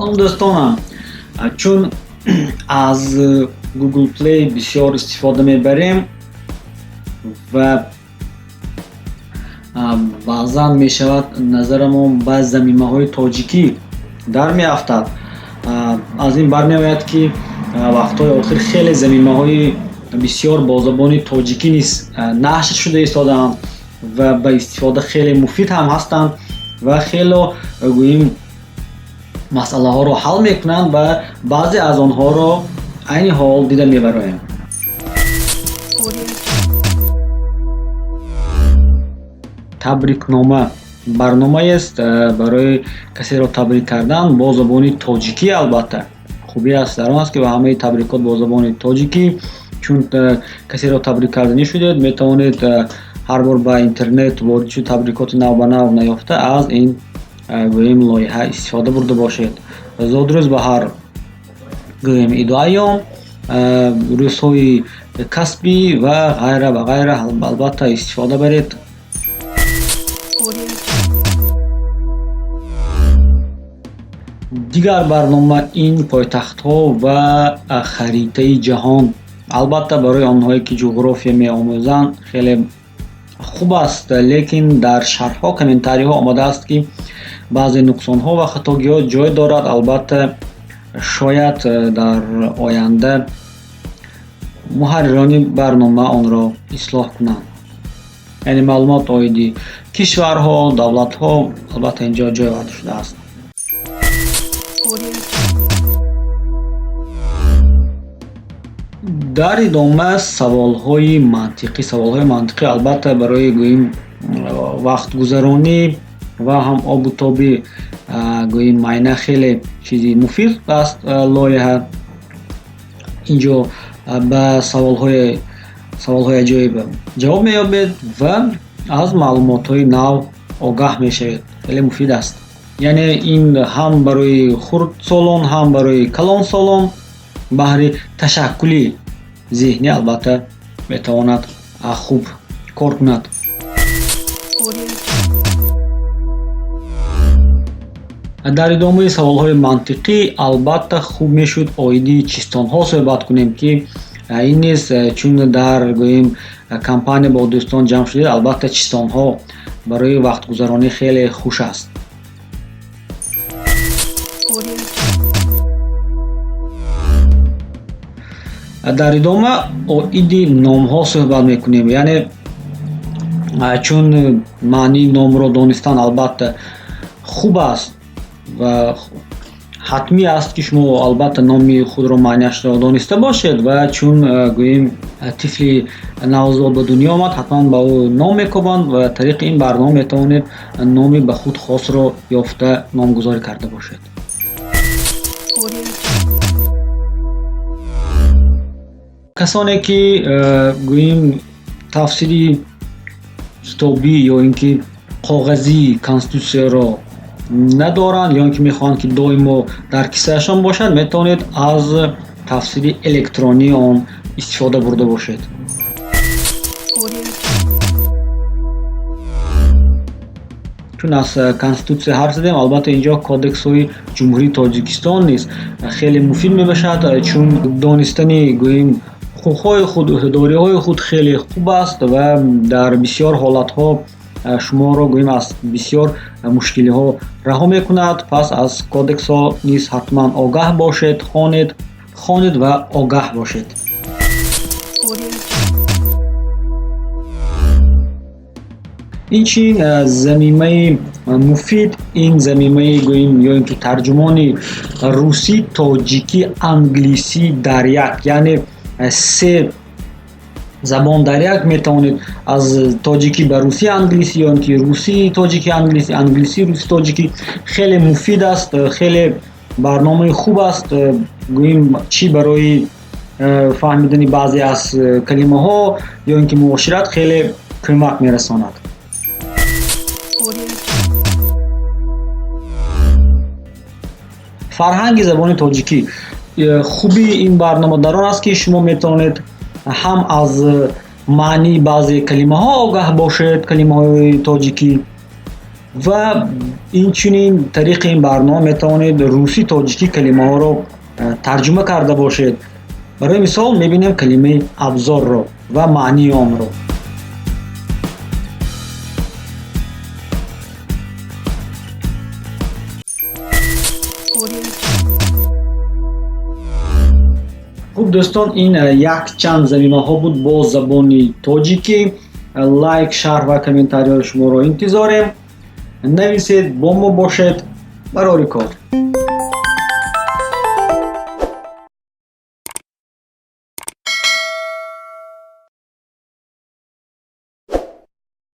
Салом, дӯстонам! Чун аз Google Play бисёр истифода мебарем ва баъзан мешавад, назарамон ба замимаҳои тоҷикӣ дар меафтад. Аз ин бармеояд, ки вақтҳои охир хеле замимаҳои бисёр бо забони тоҷикӣ низ нашр шуда истодаанд ва ба истифода хеле муфид ҳам ҳастанд ва хело, гӯем, масъалаҳоро ҳал мекунанд ва баъзе аз онҳоро айни ҳол дида мебароем. Табрикнома барномаест барои касеро табрик кардан бо забони тоҷикӣ. Албатта, хубӣ аст дар он аст, ки ба ҳамаи табрикот бо забони тоҷикӣ. Чун касеро табрик карданӣ шудед, метавонед ҳар бор ба интернет ворид шуд, табрикоти нав ба нав наёфта, аз ин, гӯем, лоиҳа истифода бурда бошед. Зодрӯз ба ҳар, гӯем, иду айём, рӯзҳои касбӣ ва ғайра ва ғайра, албатта, истифода баред. Дигар барнома ин пойтахтҳо ва харитаи ҷаҳон. Албатта, барои онҳое, ки ҷуғрофия меомӯзанд, хеле хуб аст, лекин дар шарҳҳо, комментариҳо омадааст, ки баъзе нуқсонҳо ва хатогиҳо ҷой дорад. Албатта, шояд дар оянда муҳаррирони барнома онро ислоҳ кунанд. Яъне маълумот оиди кишварҳо, давлатҳо, албатта, инҷо ҷой оварда шудааст. Дар идома саволҳои мантиқӣ. Саволҳои мантиқӣ, албатта, барои, гӯем, вақтгузаронӣ ва ҳам обу тоби, гӯем, майна хеле чизи муфид аст лоиҳа. Инҷо ба саволҳои аҷоиб ҷавоб меёбед ва аз маълумотҳои нав огаҳ мешавед. Хеле муфид аст. Яъне ин ҳам барои хурдсолон, ҳам барои калонсолон баҳри ташаккули зеҳнӣ, албатта, метавонад хуб кор кунад. Дар идомаи саволҳои мантиқӣ, албатта, хуб мешуд оиди чистонҳо суҳбат кунем, ки ин низ, чун дар, гӯем, компания бо дӯстон ҷамъ шудед, албатта, чистонҳо барои вақтгузаронӣ хеле хуш аст. Дар идома оиди номҳо суҳбат мекунем. Яъне чун маънии номро донистан, албатта, хуб аст ва ҳатмӣ аст, ки шумо, албатта, номи худро маънияшро дониста бошед. Ва чун, гӯем, тифли навзод ба дунё омад, ҳатман ба ӯ ном мекобанд ва тариқи ин барнома метавонед номи ба худ хосро ёфта, номгузорӣ карда бошед. Касоне ки, гӯем, тафсири китобӣ ё ин ки коғазии конститутсияро надоранд ё ин ки мехоҳанд, ки доимо дар киссаашон бошад, метавонед аз тафсири электронии он истифода бурда бошед. Чун аз конститутсия ҳарф задем, албатта, инҷо кодексҳои Ҷумҳурии Тоҷикистон низ хеле муфид мебошад, чун донистани, гӯем, ҳуқуқҳои худ, ӯҳдадориҳои худ хеле хуб аст ва дар бисёр ҳолатҳо шуморо, гӯем, аз бисёр мушкилиҳо раҳо мекунад. Пас аз кодексҳо низ ҳатман огаҳ бошед, хонед, хонед ва огаҳ бошед. Инчунин замимаи муфид ин замимаи, гӯем, ё ин ки тарҷумони русӣ, тоҷикӣ, англисӣ дар як, яъне се забон дар як. Метавонед аз тоҷикӣ ба русӣ, англисӣ ё ин ки русӣ, тоҷикӣ, англисӣ, англисӣ, русӣ, тоҷикӣ. Хеле муфид аст, хеле барномаи хуб аст, гӯем, чӣ барои фаҳмидани баъзе аз калимаҳо ё ин ки муошират хеле кӯмак мерасонад. Фарҳанги забони тоҷикӣ. Хубии ин барнома дар он аст, ки шумо метавонед ҳам аз маънии баъзе калимаҳо огаҳ бошед, калимаҳои тоҷикӣ. Ва инчунин тариқи ин барнома метавонед русӣ тоҷикӣ калимаҳоро тарҷума карда бошед. Барои мисол мебинем калимаи абзорро ва маънии онро. Хуб, дӯстон, ин якчанд замимаҳо буд бо забони тоҷикӣ. Лайк, шарҳ ва комментарияҳои шуморо интизорем. Нависед, бо мо бошед. Барори кор.